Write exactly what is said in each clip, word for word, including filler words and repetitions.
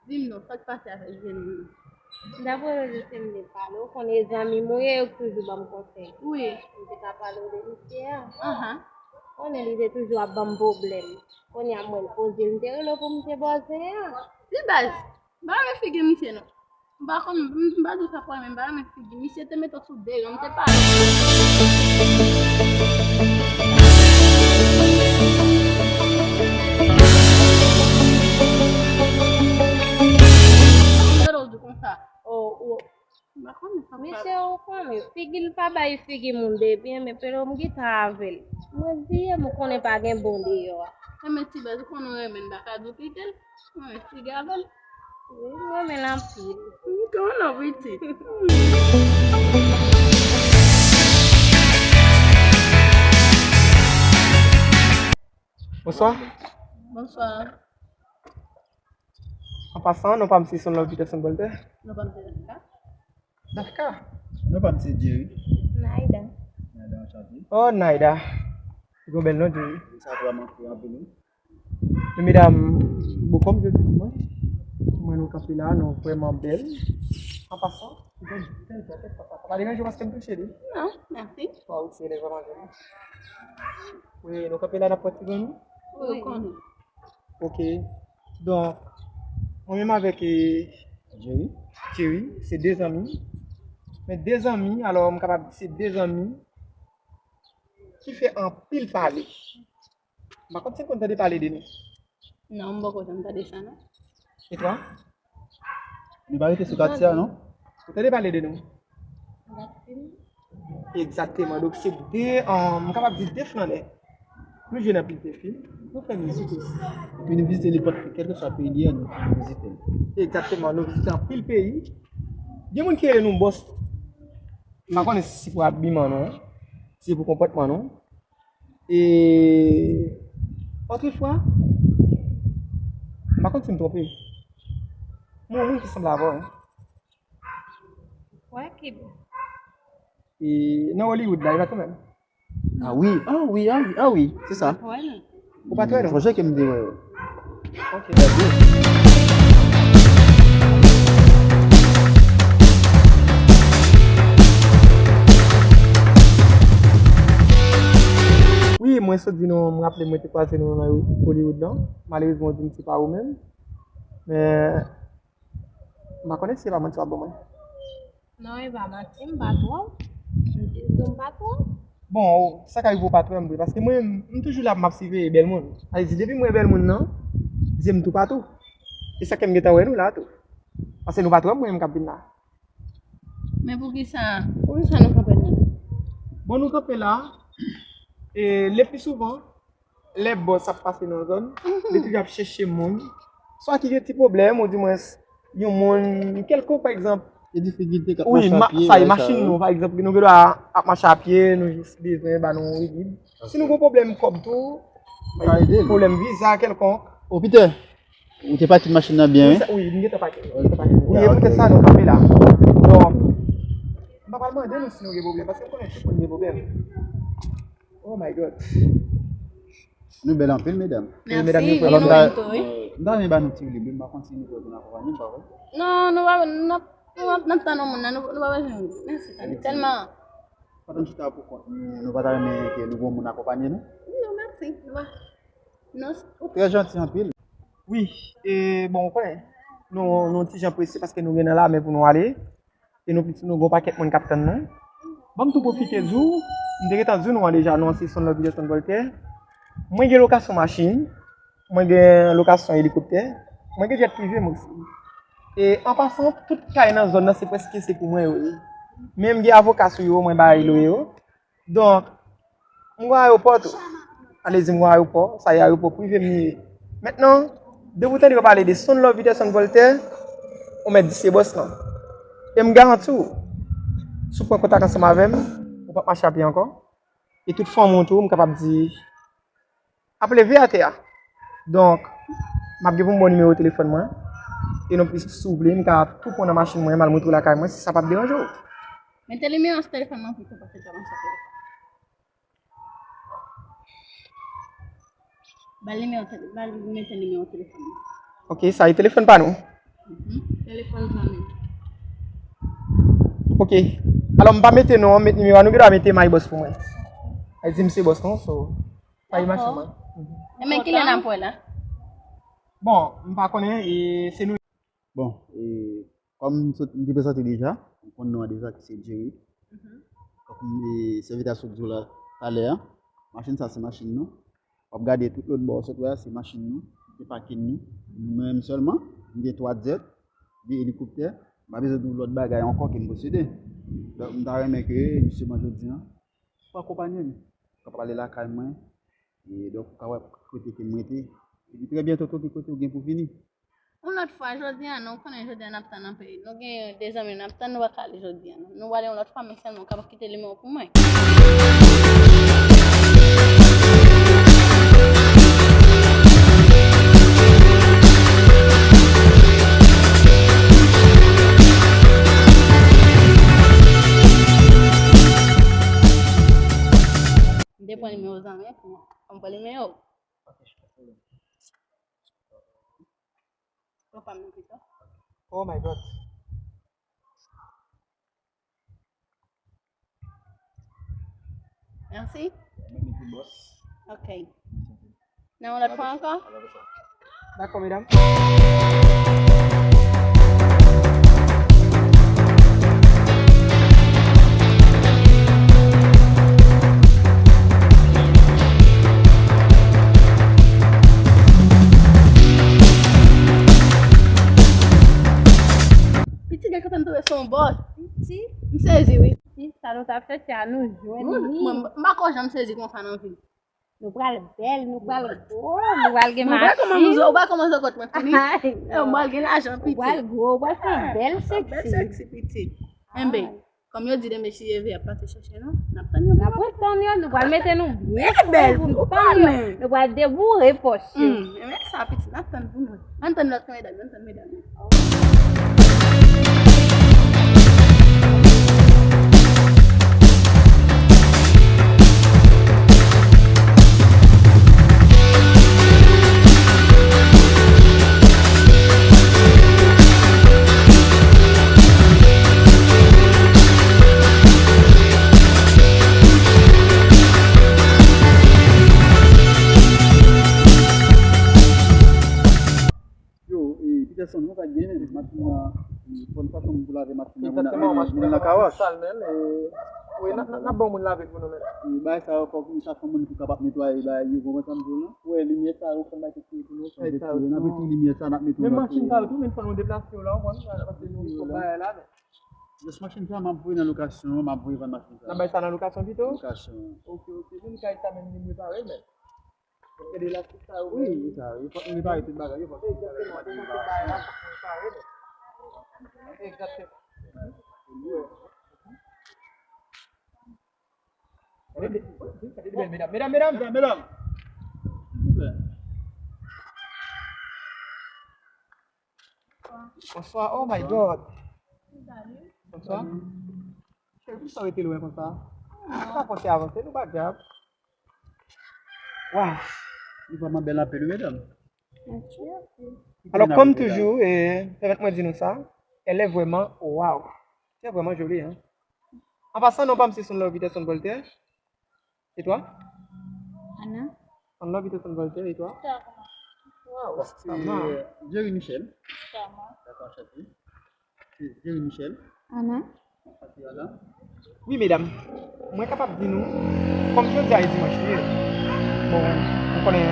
Di m non, sa k pase avèk jenou an? M t ap rele w jis ke m te pale w. Ou konnen zanmi m ou ye, yo k toujou ban m konsèy. Wi. M te ka pale w de misye a. Ahan. Konnen li te toujou ap ban m pwoblèm. Kounye a m wè l poze, m te rele w pou m te bòzen an. Ti baz, m pa renmen figi misye non. M pa konn, m, m pa di w sa pou mwen, men m pa renmen figi. Misye te mete w sou de yon, m te pale. M tande w di konsa. Oh, oh. M pa konn sa. Misye, ou konnen, figi l pa bay figi moun de byen, men pelo m gentan avè l. Mwen di, m konnen pa gen bon deyò a. Enben, ti baz, ou konnen w renmen l, m pa ka di w kite l. Mwen, figi avè l. Wi, m renmen l anpil. M konnen w pitit. Bonswa. Bonswa. An pasan, non pa m se Sonlove Peterson Voltaire. Non pa m se Dafka. Dafka? Non pa m se Jerry. Naida. Naida, anchante. Oh, Naida. Ou gon bèl non, Jerry. Sa vrèman fre anpil, wi. Men medam, bon, kòm je di mwen, mwen nou kanpe la, nou vrèman bèl. An pasan, ou gen bèl jakèt, papa. Sa pa deranje w paske m touche li. Non, mèsi. Waw, se lè vrèman joli. Wi, nou kanpe la, n ap pran ti grenn. Wi, ou konnen. Ok. Donk, mwen menm avèk, eh, Jerry, Jerry, se de zanmi. Men de zanmi, alò, m kapab di se de zanmi ki fè anpil pale. M pa konn si n konn tande pale de nou. Non, m poko janm tande sa, non. E twa? Nou pa rete sou katye a, non? Ou tande pale de nou? Gad fim. Egzakteman. Donk, se de, um, m kapab di de flannè. Nou jwe nan pil de fim. Nou fè mizik osi. Epi nou vizite nenpòt, kèlkeswa peyi li ye, nou vizite l. Egzakteman. Nou vizite anpil peyi. Gen moun ki rele nou bòs tou. M pa konnen si se pou abiman nou, si se pou konpòtman nou. E otrefwa, m pa konn si m twonpe. Mwen, yon moun ki sanble avè w, wi. Wè, Kibo. E nan Hollywood la, e pa tou menm? Ah wi, ah wi, ah wi, ah wi, se sa. Wè, non. Ou pa t wè, non? Sonje ke m te wè yo. Ok. Wi, mwen sot di nou, m raple mwen te kwaze nou nan Hollywood lan. Malerezman, ou di m se pa ou menm. Men, m pa konnen si se pa manti w ap ban mwen. Non, e pa manti, m pa twò. M di w m pa twò. Bon, sa ka rive w pa twò vre, paske mwen, m toujou la, m ap siveye bèl moun. Sa vle di, depi m wè bèl moun nan, zye m toupatou. E sa k fè m gentan wè nou la tou. Paske nou pa twò, mwen menm k ap vin la. Men poukisa, poukisa nou kanpe la? Bon, nou kanpe la, e le pli souvan, lè bòs ap pase nan zòn, li toujou ap chèche moun. Swa ki gen ti pwoblèm, ou dimwens, yon moun, kèlkonk, pa egzanp. Gen difikilte k ap mache a pye, sa yo. Wi, sa, machin nou, pa egzanp, nou gen dwa ap mache a pye, nou jis bezwen ba nou yon rid. Si nou gen pwoblèm kòb tou, pwoblèm viza kèlkonk. O Pita, ou te pake machin nan byen, wi? Wi, m gentan pake, m gentan pake. Wi, e poutèt sa nou kanpe la. Donk, m pa pral mande nou si nou gen pwoblèm, paske m konnen tout moun gen pwoblèm. Oh my God. Nou bèl anpil, medam. Mèsi, nou menm tou, wi. M ta renmen ba nou ti lib, m pa konn si nou pral vin akonpanye m, pa vre? Non, nou pa, n ap, n ap, n ap tann yon moun nan, nou, nou pa bezwen. Mèsi, tèlman. Pandan n chita pou kont nou, nou pa ta renmen ke nou gon moun akonpanye nou? Non, mèsi. Non. Ou trè janti anpil. Wi, e bon, ou konnen, nou, nou ti jan prese paske nou gen nan lame pou nou ale. E nou, nou gon pakèt moun k ap tann nou. Ban m tou pwofite di w, m te gentan di nou an deja, non se Sonlove Peterson Voltaire. Mwen gen lokasyon machin, mwen gen lokasyon elikoptè, mwen gen jet prive m osi. E an pasan, tout kay nan zòn nan se prèske se pou mwen yo ye. Menm gen avoka sou yo, mwen bay lwe yo. Donk, m gon ayewopò tou. Ale di m gon ayewopò, sa ye ayewopò prive m li ye. Mentnan, depi w tande yo pale de Sonlove Peterson Voltaire, ou mèt di se bòs lan. E m garanti w, si w pran kontak ansanm avè m, ou p ap mache a pye ankò. E tout fanmi w tou, m kapab di, ap leve atè a. Donk, m ap gen pou m ba w nimewo telefòn mwen. E non plis, si w vle, m ka tou pran nan machin mwen, m al moutre w lakay mwen, si sa p ap deranje w. Mete nimewo sou telefòn mwen pito, paske m pa konn sa telefòn. Ba l nimewo tele-, ba l mete nimewo telefòn mwen. Ok, sa e telefòn pa nou. Mhm. Telefòn zanmi. Ok. Alò, m pa mete non, m met nimewo a, nou gen dwa mete My Boss pou mwen. Ay di m se boss non, so, pa imaj mwen. Enben, kilè n ap wè la? Bon, m pa konnen, e se nou. Bon, e kòm m sot, m te prezante deja, ou konn non an deja ki se Jerry. Mhm. Tankou m, e, sèvitè a sot di w la talè a, machin sa se machin nou. W ap gade tout lòt bò w sot wè a, se machin nou, se pakin nou. Mwen menm sèlman, m gen twa jet, de elikoptè, m pa bezwen di w lòt bagay ankò ke m posede. Donk, m ta renmen ke, jisteman, jodi a, ou akonpanye m. Ou kapab ale lakay mwen, e donk, ou ka wè kote ke m rete. Epi trè byento tou, ki kote w gen pou vini. Yon lòt fwa, jodi a, nou konnen jodi a n ap tann anpil. Nou gen de zanmi nou ap tann, nou pa ka ale jodi a, non. Nou prale yon lòt fwa, men sèlman w kapab kite nimewo pou mwen. M te pran nimewo zanmi pou mwen. Fò m pran nimewo. Pran pa m nan pito. Oh my God. Mèsi. Ok. Nan yon lòt fwa ankò? Dakò, medam. Piti, gen kote m twouve se yon bòs. Piti? M sezi, wi. Piti, sa nou t ap chèche a, nou jwenn li. Mwen, m pa ko janm sezi konsa nan vi m. Nou pral bèl, nou pral gwo, nou pral gen machin. Ou pa kòmanse, ou pa kòmanse kot mwen fini. Ay, non. Ou pral gen lajan, piti. Ou pral gwo, ou pral fè bèl seksi. Bèl seksi, piti. Enben, kòm yo di demen si Jezi ap pase chèche nou, n ap tann yo. N ap tann yo, nou pral mete nou byen bèl pou nou tann yo. Nou pral deboure pòch yo. Hmm, enben sa, piti, n ap tann pou nou. Ann tann lòt medam, ann tann medam yo. Yo, e, Peterson, nou pa gen, machin nan, e, fòn sa chanm pou lave machin nan, moun nan kawas. Sal menm, e, wi, n ap, n ap, n ap ban moun lave pou nou menm. E, bagay sa yo, fòk sa fè moun ki kapab netwaye bagay yo, konprann sa m di w lan? Wi, limyè sa yo, fòn bay tout pou nou. N ap retire limyè sa, n ap mete yo. Menm machin sa yo tou, men fò nou deplase yo la, w konprann, paske nou fè bagay la, men. Jis machin sa, m ap voye nan lokasyon, m ap voye vann machin sa. N ap bay sa nan lokasyon pito? Lokasyon. Ok, ok. Moun kay sa menm li repare, men. Gade elastik sa yo. Wi, wi, sa, yo fòk nou repare tout bagay, yo fòk nou repare. Egzakteman, tout bagay la fòk nou repare, men. Egzakteman. Gade de, gade de bèl medam, medam, medam. Medam, medam. Silvouplè. Bonswa, oh my God. Bonswa. Cheri, poukisa w rete lwen konsa? Sa fòse avanse, nou pa djab. Waw, li vrèman bèl anpil, wi, medam. Alò, kòm toujou, e, pèmèt mwen di nou sa, elle est vraiment wow. C'est vraiment joli, hein. An pasan, non pa m se Sonlove Peterson Voltaire. Et toi? Anna. Sonlove Peterson Voltaire, et toi? Karma. Waw, c'est Jerry Michel. Karma. D'accord, enchanté. Jerry Michel. Anna. Wi, medam. Mwen kapab di nou, kòm jodi a e dimanch li ye, bon, nou konnen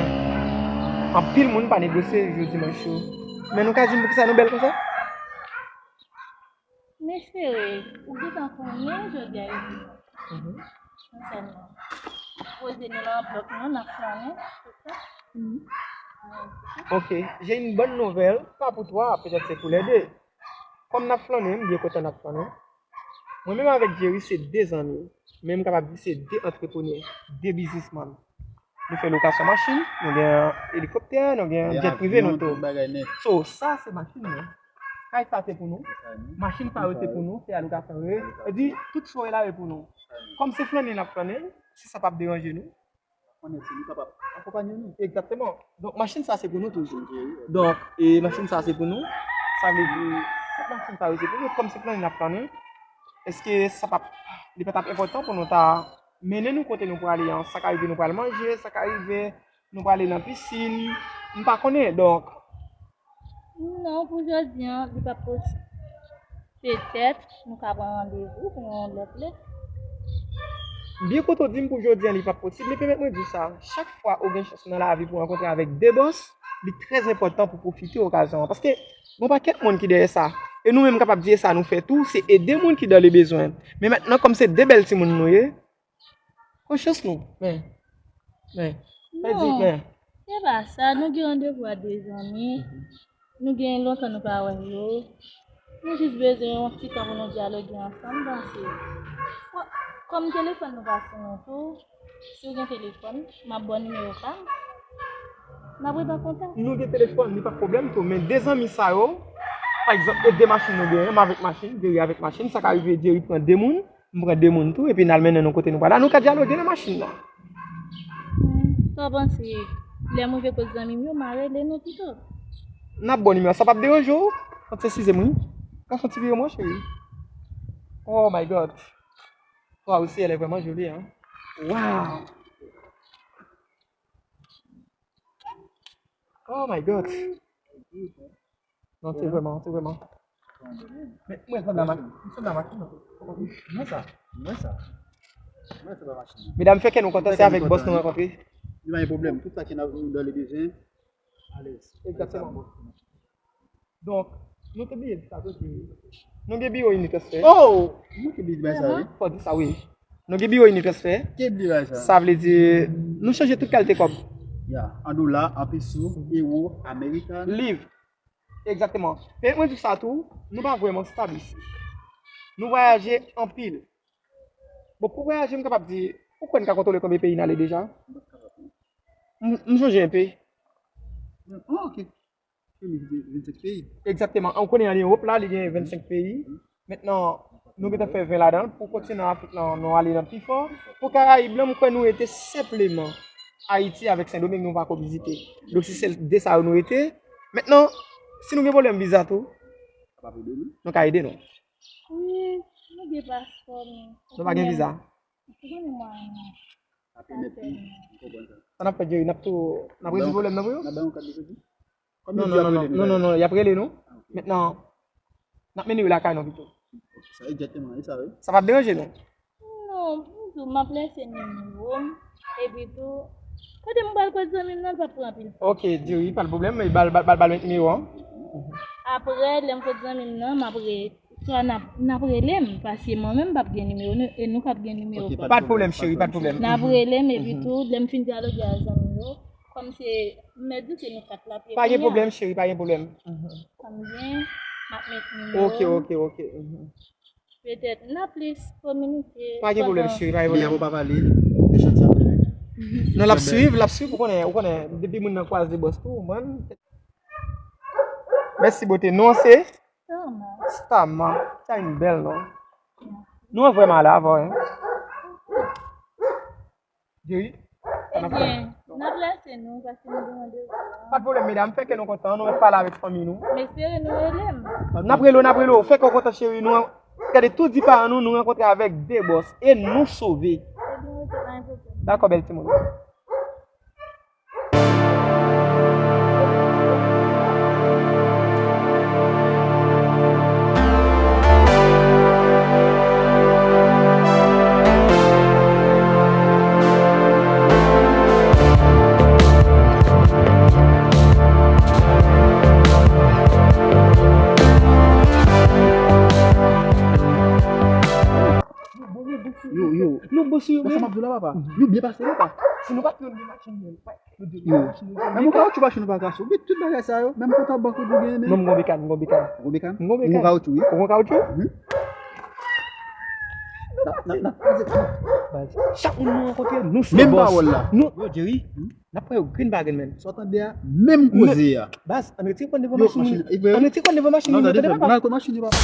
anpil moun pa negosye jou dimanch yo. Men nou ka di m poukisa nou bèl konsa? M espere ou gentan konnen jodi a e dimanch. Mhm. Non sèlman poze nou nan blòk nou, n ap flannen, se sa? Mhm. Ok, j'ai une bonne nouvelle, pas pour toi, peut-être c'est pour les deux. Kòm n ap flannen, m byen kontan n ap flannen. Mwen menm avèk Jerry se de zanmi, men m kapab di se de antreprenè, de biznismann. Nou fè lokasyon machin, nou gen elikoptè, nou gen jet prive nou tou. So, sa se machin nou. Kay sa se pou nou. Machin sa yo se pou nou, se a lokasyon yo ye. E di, tout sa yo la yo pou nou. Kòm se flannen n ap flannen, si sa p ap deranje nou, konnen si nou kapab akonpanye nou. Egzakteman. Donk, machin sa se pou nou toujou. Donk, e machin sa se pou nou. Sa vle di, tout machin sa yo se pou nou. Kòm se plannen n ap plannen, èske sa p ap, li pa t ap enpòtan pou nou ta mennen nou kote nou prale an? Sa ka rive nou pral manje, sa ka rive nou prale nan pisin, m pa konnen. Donk, non, pou jodi an, li p ap posib. Petèt, nou ka pran randevou pou yon lòt lè. M byen kontan w di m pou jodi an li p ap posib, men pèmèt mwen di w sa, chak fwa ou gen chans nan lavi pou w rankontre avèk de bòs, li trè enpòtan pou w pwofite okazyon an. Paske gen yon pakèt moun ki dèyè sa. E nou menm, m kapab di e sa nou fè tou, se ede moun ki dan le bezwen. Men mentnan, kòm se de bèl timoun nou ye, pran chans nou. Men, men, sa di, non, men, se pa sa, nou gen randevou a de zanmi. Nou gen lontan nou pa wè yo. Nou jis bezwen yon ti tan pou nou dyaloge ansanm, m panse. Kò-, kòm telefòn nou pa sou nou tou, si w gen telefòn, m ap ba w nimewo pa m. N ap ret an kontak. Nou gen telefòn, li pa pwoblèm tou, men de zanmi sa yo, pa egzanp, e de machin nou genyen, m avèk machin, Jerry avèk machin, sa ka rive Jerry pran de moun, m pran de moun tou, epi n al mennen nou kote nou pral la, nou ka dyaloge nan machin nan. Hmm, sa w panse, lè m rive kot zanmi m yo, m a rele nou pito? N ap ba w nimewo, sa p ap deranje w? Fè ti size m wi. Ka fè ti vire mwen, cheri. Oh my God. Waw, le ciel est vraiment joli, hein? Waw! Oh my God! Non, se vrèman, se vrèman. Men, mwen sanble a machin, mwen sanble a machin, non. Mwen sa, mwen sa. Mwen sanble a machin. Medam, fè kè nou kontan, se avèk bòs nou rankontre. Li pa gen pwoblèm. Tout sa ki nan, nou dan le bezwen, alèz. Egzakteman. Donk, nou te bliye di sa tou, se nou gen biwo Unitransfer. Oh! Nou te bliye di bagay sa, wi. Fò di sa, wi. Nou gen biwo Unitransfer. Ki biwo sa? Sa vle di, nou chanje tout kalite kòb. Ya, an dola, an peso, ewo, amerikan. Liv. Egzakteman. Pèmèt mwen di sa tou, nou pa vrèman stab isi. Nou vwayaje anpil. Bon, pou vwayaje, m kapab di, ou kwè n ka kontwole konbyen peyi n ale deja? M, m sonje enpe. Oh, ok. Vennsenk peyi. Egzakteman. Ou konnen an Ewòp la, li gen vennsenk peyi. Mentnan, nou gentan fè ven ladan l. Pou kontinan Afrik lan, nou ale nan pi fò. Pou Karayib lan, m kwè nou rete senpleman Ayiti avèk Sendomeng nou pako vizite. Donk, se sèl de sa yo nou rete. Mentnan, si nou gen pwoblèm viza tou, nou ka ede nou. Wi, nou gen paspò, men... Nou pa gen viza. Ou konnen mwayen an. Sa pèmèt nou, m konprann sa. Sa n ap fè, Jerry, n ap tou, n ap rezoud pwoblèm nan pou yo? N ap ba yon kat de kredi? Non, non, non, non, non, non, y ap rele nou. Ah, ok. Mentnan, n ap mennen yo lakay nou pito. Ok, sa egzakteman, e sa, wi. Sa p ap deranje nou? Non, m di w, m ap lese nimewo m, epi tou, kote m pral kot zanmi m nan, l p ap pran anpil tan. Ok, Jerry, pa de pwoblèm, men ba l, ba l, ba l, ba l nimewo an. Apre, lè m kot zanmi m nan, m ap re-, swa n ap, n ap rele m, paske mwen menm m p ap gen nimewo nou, e nou p ap gen nimewo pa m. Pa de pwoblèm, cheri, pa de pwoblèm. N ap rele m, epi tou, lè m fin dyaloge ak zanmi m yo, kòm se, m mèt di se nou kat l ap ye kounye a. Pa gen pwoblèm, cheri, pa gen pwoblèm. Kòm byen, m ap met nimewo m. Ok, ok, ok. Petèt, n ap plis kominike pandan. Pa gen pwoblèm, cheri, pa gen pwoblèm. Byen, ou pa pale, de chanti anpil, wi. Non, l ap swiv, l ap swiv, ou konnen, ou konnen, depi moun nan kwaze bòs tou, man. Mèsi, bote. Non, se? Stama. Stama. Sa yon bèl non. Nou an vrèman ale avè w, hein? Jerry, sa n ap fè? Ebyen, n ap lese nou, paske nou gen randevou an. Pa de pwoblèm, medam, fè kè nou kontan, nou mèt pale avèk fanmi nou. M espere nou rele m. N ap rele w, n ap rele w. Fè kè w kontan, cheri, nou an-, gade, tou di paran nou, nou rankontre avèk de bòs, e nou sove. Ebyen, ok, pa gen pwoblèm. Dakò, bèl timoun. Yo, yo. Nou bon sou yo menm. Sa m ap di w la, papa. Yo byen pase, papa. Si nou pa t yon machin, yo. Menm yon kawoutchou machin nou pa kase. Ou gen tout bagay sa yo. Menm kont an bank ou gen menm. Non, m gon bekàn, m gon bekàn. Ou gon bekàn? M gon bekàn. Ou gon kawoutchou, wi. Ou gon kawoutchou? Mhm. N ap, n ap, n ap kraze. Baz, chak moun nou rankontre, nou se bòs. Menm pawòl la. Nou, yo, Jerry, n ap pran yo green pa green, man. Sa w tande a, menm koze a. Baz, ann retire kò n devan machin yo. Ann retire kò n devan machin yo, tande, papa. N al kot machin yo, papa.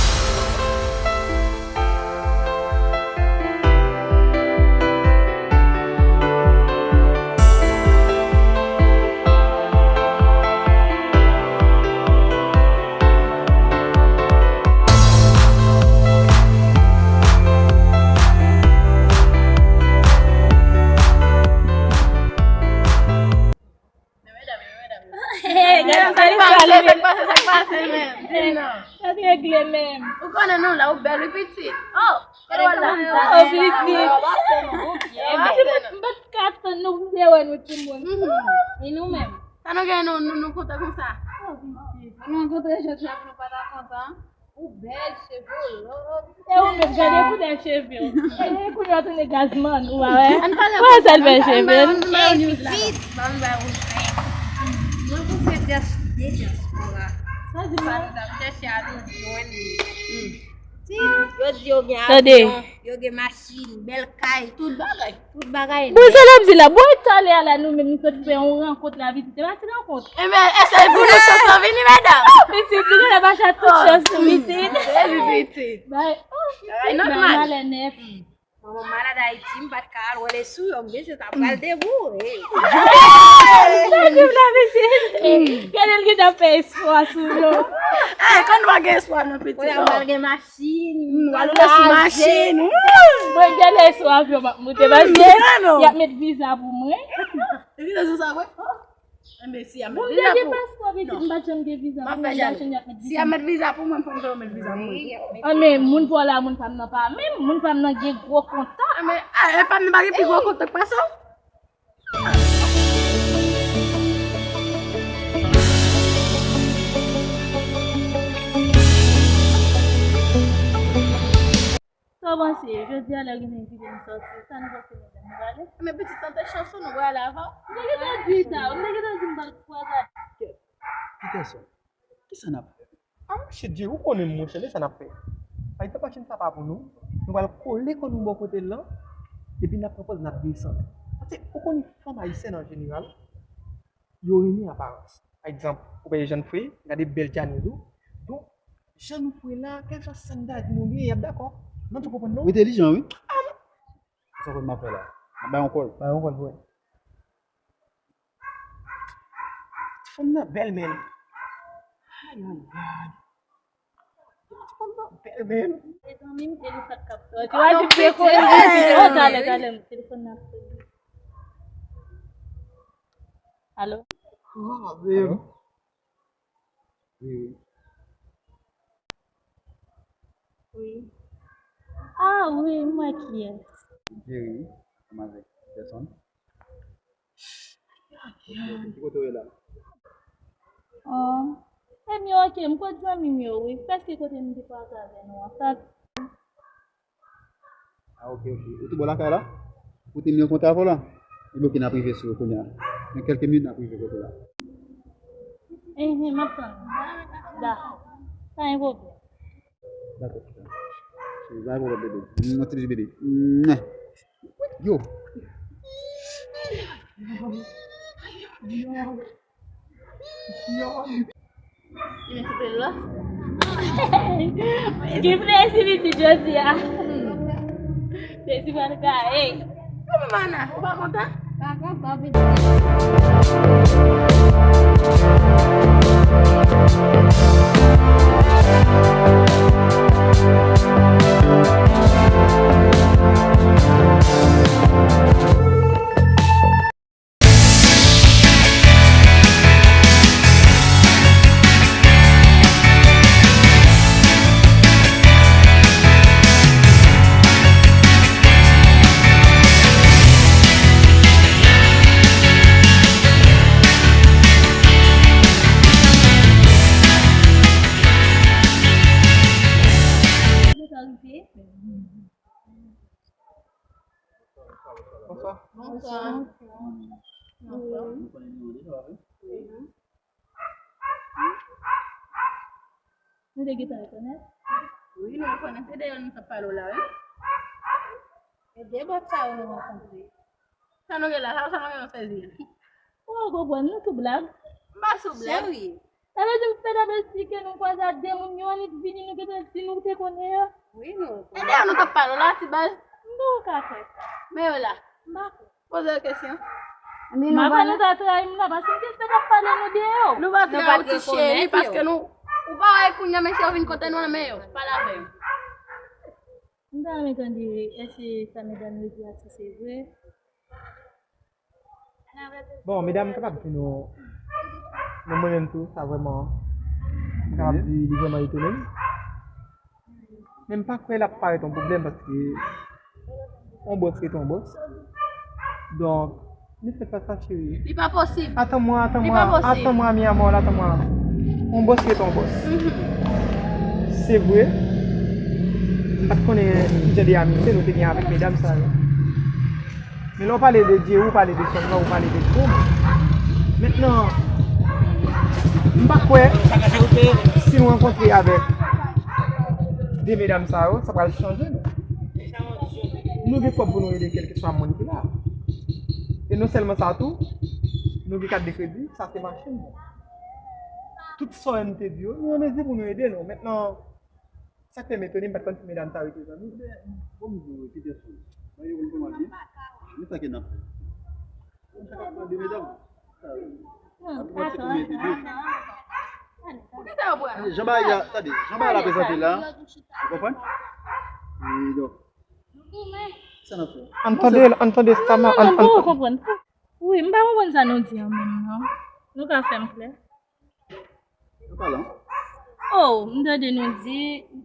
Sa t regle menm. Ou konnen nou la, ou bèl, wi, pitit. Oh, oh, pitit. M pa t ka tann nou pou m te wè nou timoun. E nou menm? Sa nou gen, nou, nou, nou kontan konsa? Oh, pitit. Nou rankontre jodi a pou nou pa ta kontan. Ou bèl, cheve w long. E ou menm, gade koulè cheve w. E koulè w tounen gazman, ou pa wè? Wè sèl bèl cheve l. Pitit. Ban m ba ou zen. Mwen pou fè dyas-, de dyaspora. Sa di mwen? Sa nou t ap chèche a nou jwenn li. Yo di yo gen avyon, yo gen machin, bèl kay, tout bagay. Tout bagay nèt. Bon, sa l ap di la. Bon, e talè a la, nou menm, nou sot fè yon rankont la, pitit. E pa ti rankont. Ebyen, èske pou nou chans lan vini, medam? Oh, pitit, nou genlè pa chak tout chans nou, pitit. Jezi, pitit. Bay, oh, pitit, bay malè nèt. Manman malad Ayiti, m pa t ka al wè lè sou yo, m gentan ta pral deboure. Gade l gentan fè espwa sou yo. Eh, kan nou pa gen espwa, non, pitit. Kounye a, m pral gen machin, m pral wè lè sou machin. Mwen genlè sou avyon, m ap monte, paske y ap met viza pou mwen. E viza sou sa, vre? Enben, si y ap met viza pou ou, pitit, m pa t janm gen viza pou mwen, m pa t janm y ap met viza. Si y ap met viza pou mwen, fò m fè yo met viza pou mwen. Ah, men moun pa w la, moun pa m nan pa menm, moun pa m nan gen gwo kontak. Ah, men, ah, e pa m nan pa gen pi gwo kontak pase w? Sa w panse? Jodi a lè w gen envite nou sòti, sa nou panse medam? Nou prale? Men pitit, tante chans ou, nou prale avan. M te gentan di sa, m te gentan di m pral kwaze ak Peterson. Kisa n ap fè? Ah, monchè Jerry, ou konnen m, monchè, men sa n ap fè. Bay tanpachin sa pa pou nou. Nou pral kole kò nou bò kote l lan, epi n ap pran pòz n ap desann. Paske ou konnen fanm ayisyèn an jeneral, yo renmen aparans. Pa egzanp, ou wè Jeanne Fré, gade bèl Djani tou. Donk, jan nou fre la, kèlkeswa sa n ta di nou byen, y ap dakò. Mwen tou konprann non. Ou entèlijan, wi. Ah, non. Sa w konn m ap fè la? M ap bay yon kòl. Bay yon kòl pou wè. Ti fanm nan bèl, men. Ay, ay, ay. Ti fanm nan bèl, men. Mezanmi, m te li sa k ap sòti. Ou a di m dekole. Oh, talè, talè, telefòn nan ap sone. Alo? Ah, babe. Alo? Wi, wi. Wi. Ah, wi, m wè kiyès. Jerry, ansanm avèk Peterson. Ok, ok. Ki kote w ye la? Oh. Ebyen, ok, m kot zanmi m yo, wi. Prèske kote m te pase avè nou an. Sa Ah, ok, ok. Ou tou bò lakay la? Ou te ni yon kontra avè w la? Ebyen, ok, n ap rive sou yo kounye a. Nan kèlke minit, n ap rive kote w la. Enhen, m ap tann ou. Dakò. Pa gen pwoblèm. Dakò, chita. Cheri, pa gen pwoblèm, bebe. Yon ti bebe. Mwah. Yo. Yo. Ki plezi pitit jodi a. Plezi pral gaye. Kòman mana, ou pa kontan? Pa kontan, pitit. Bonswa. Bonswa. Bonswa. Nou te gentan rekonèt? Wi, nou rekonèt. Se de yo nou t ap pale w la, wi. E de bòt sa yo nou rankontre. Sa nou gen la, sa, sa nou gen nan sezi a? Ou konprann, nou sou blag. M pa sou blag. Serye. Sa vle di m fèk ap esplike nou kwaze ak de moun, yo annik vini, nou gentan di nou te konnen yo. Wi, nou. E de yo nou t ap pale w la, ti baz. M poko ka kwè sa. Men yo la. M pa kwè. Poze yo kesyon. M pa kwè nou ta trayi m nan, paske m te fèk ap pale nou de yo. Nou pa trayi w, ti cheri, paske nou, ou pa wè kounye a, mesye yo vin kote nou, men yo, pale avè yo. M ta renmen tande, èske sa medam yo di a, si se vre? Bon, medam, m kapab di nou, nou, mwen menm tou, sa vrèman, Sa ap di li vrèman etone m. Men m pa kwè l ap parèt yon pwoblèm paske yon bòs rete yon bòs. Donk, ne fè pa sa, cheri. Li pa posib. Atan mwen, atan mwen, atan mwen, mi amor, atan mwen. Yon bòs rete yon bòs. Se vre, m pa t konnen ki jan de amite nou te gen avèk medam sa yo. Men lè w pale de Dye, ou pale de sòm nan, ou pale de gwo moun. Mentnan, m pa kwè si nou rankontre avèk de medam sa yo, sa pral chanje nou. Nou gen kòb pou nou ede kèlkeswa moun ki la. E non sèlman sa tou, nou gen kat de kredi, sa se machin nou. Tout sa yo nou te di yo, nou an mezi pou nou ede nou. Mentnan, sa k fè m etone, m pa t konn si medam sa yo te zanmi. Bon, m di w, Peterson, mwen yo konn kòman li, men sa ke n ap fè. Konn sa k ap pran de medam. Sa yo. Ap pran ti kòman ete de. Jan bagay la, tande, jan bagay la prezante la, ou konprann? E donk, sa n ap fè? Ann tande, ann tande Stama, ann, ann, ann. Konprann. Wi, m pa konprann sa nou di an menm non. Nou ka fè m klè? An palan. Oh, m tande nou di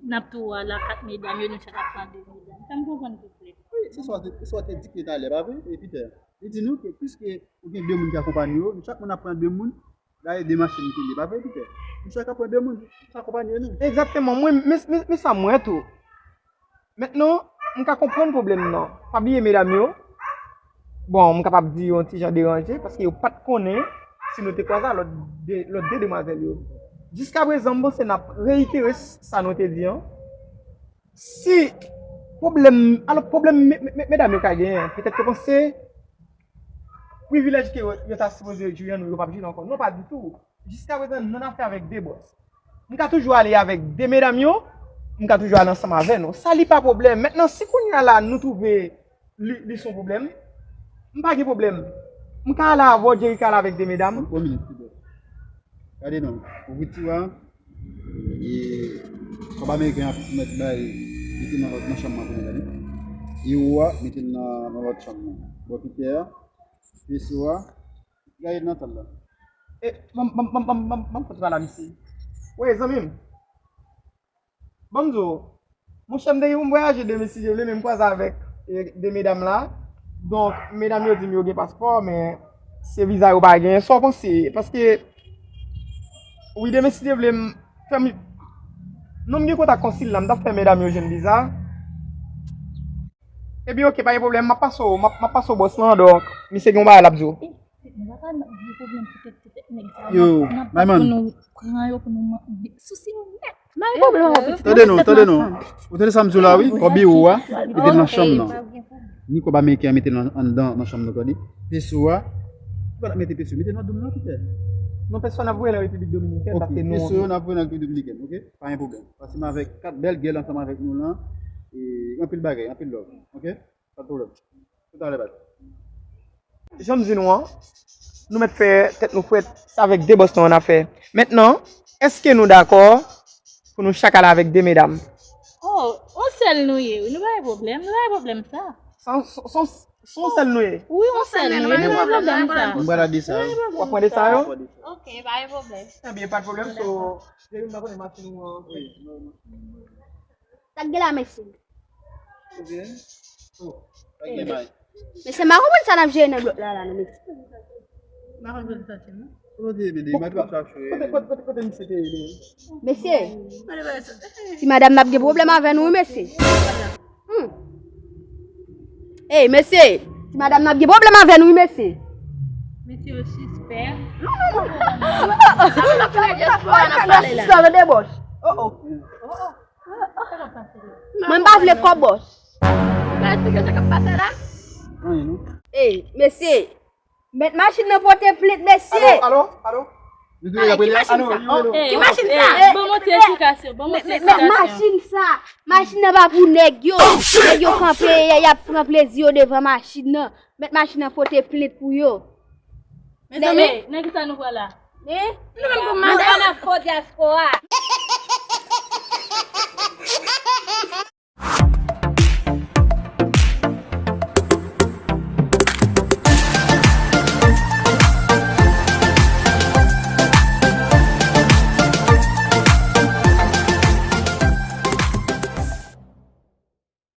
n ap tou al a kat medam yo, nou chak ap pran de medam. Fè m konprann pi klè. Wi, se sa w te, se sa w te di talè, pa vre? E Peter, li di nou ke piske ou gen de moun ki akonpanye w, nou chak moun ap pran de moun, dayè de machin ki li, pa vre, Peter? Nou chak ap pran de moun, sa akonpanye nou. Egzakteman, mwen, men, men, men sa m wè tou. Mentnan, m ka konprann pwoblèm nan. Pa bliye medam yo. Bon, m kapab di yon ti jan deranje, paske yo pa t konnen si nou te kwaze a lòt de, lòt de demwazèl yo. Jiskaprezan, m panse n ap reyitere s-, sa nou te di an. Si pwoblèm, alò pwoblèm me-, me-, me-, medam yo ka genyen, petèt yo panse privilèj ke yo, yo ta sipoze jwi an nou, yo p ap jwi l ankò. Non, pa ditou. Jiskaprezan, nou nan afè avèk de bòs. M ka toujou ale avèk de medam yo, m ka toujou ale ansanm avè nou. Sa li pa pwoblèm. Mentnan, si kounye a la nou twouve li, li se yon pwoblèm, m pa gen pwoblèm. M ka ale avè w, Jerry ka ale avèk de medam. Yon minit, Peter. Gade non, ou vit ti wa, e kòb ameriken an mèt bay, mete nan lòt, nan chanm nan kounye a, gade. E ou a, mete l nan, nan lòt chanm nan. Bon, Peter, peso a, Gade nan tan la. E, ban m, ban m, ban m, ban m, ban m, ban m kontre la, mesye. Wi, zanmi m. Ban m di w, monchè, m te gen pou m vwayaje demen si Dye vle, men m kwaze avèk, e, de medam la. Donk, medam yo di m yo gen paspò, men se viza yo pa genyen. Sa w panse? Paske, wi, demen si Dye vle, m fè m, non, m gen kontak konsil la, m t ap fè medam yo jwenn viza. Ebyen, oke, pa gen pwoblèm, m ap pase w, m ap, m ap pase w bòs lan, donk, misye gen yon bagay l ap di w. Nou pa ka di pwoblèm pou tèt, pou tèt nèg sa yo. Yo, n ap, n ap bat pou nou pran yo, pou nou man-, sousi nou nèt. Tande non, tande non. Ou tande sa m di w la, wi? Kòb ewo a, mete l nan chanm nan. Ni kòb ameriken an, mete l nan, anndan, nan chanm nan, tande. Peso a, ou pa t ap mete peso, mete nan doum nan, Peter. Non, peso a n ap voye nan Repiblik Dominikèn, paske nou. Peso yo n ap voye nan Repiblik Dominikèn, oke? Pa gen pwoblèm. Pase m avèk kat bèl gèl ansanm avèk nou lan. E anpil bagay, anpil love, oke? Pa de pwoblèm. Toutalè, baz. Jan m di nou an, nou mèt fè tèt nou frèt, se avèk de bòs nou an n ap fè. Mentnan, èske nou dakò pou nou chak ale avèk de medam? Oh, on sèl nou ye, wi, nou pa gen pwoblèm, nou pa gen pwoblèm sa. Se on, se on, se on sèl nou ye? Wi, on sèl nou ye, nou pa gen pwoblèm sa. M pral al de sa yo. W ap pran de sa yo? Ok, pa gen pwoblèm. Ebyen, pa de pwoblèm, so, Jerry, m pa konnen machin ou an. Wi, non, non. Sa k gen la, mesye? Ebyen, oh, sa k gen may? Mesye, m pa konprann sa n ap jere nan blòk la, la, non, mesye. M pa konn kote l soti, non. Kote, kote, kote, kote misye te ye, li? Mesye, ti madanm nan ap gen pwoblèm avè nou, wi, mesye. Hmm. Ey, mesye, ti madanm nan ap gen pwoblèm avè nou, wi, mesye. Mesye yo sispè. Non, non, non. Sa nou nan pale la. Sa nou debòch. Oh, oh. Mwen m pa vle kòb bòs. Gade figi sa k ap pase la. Ey, mesye. Mèt machin nan pote plent, mesye. Alo, alo, alo. Ki machin sa? Ki machin sa? Ban m yon ti esplikasyon. Ban m yon ti esplikasyon. Mèt machin sa. Machin nan pa pou nèg yo. Nèg yo kanpe, y ap pran plezi yo devan machin nan. Mèt machin nan pote plent pou yo. Mezanmi, nan kisa nou pral la? Nou menm pou madanm. Nou pral nan fo dyaspora.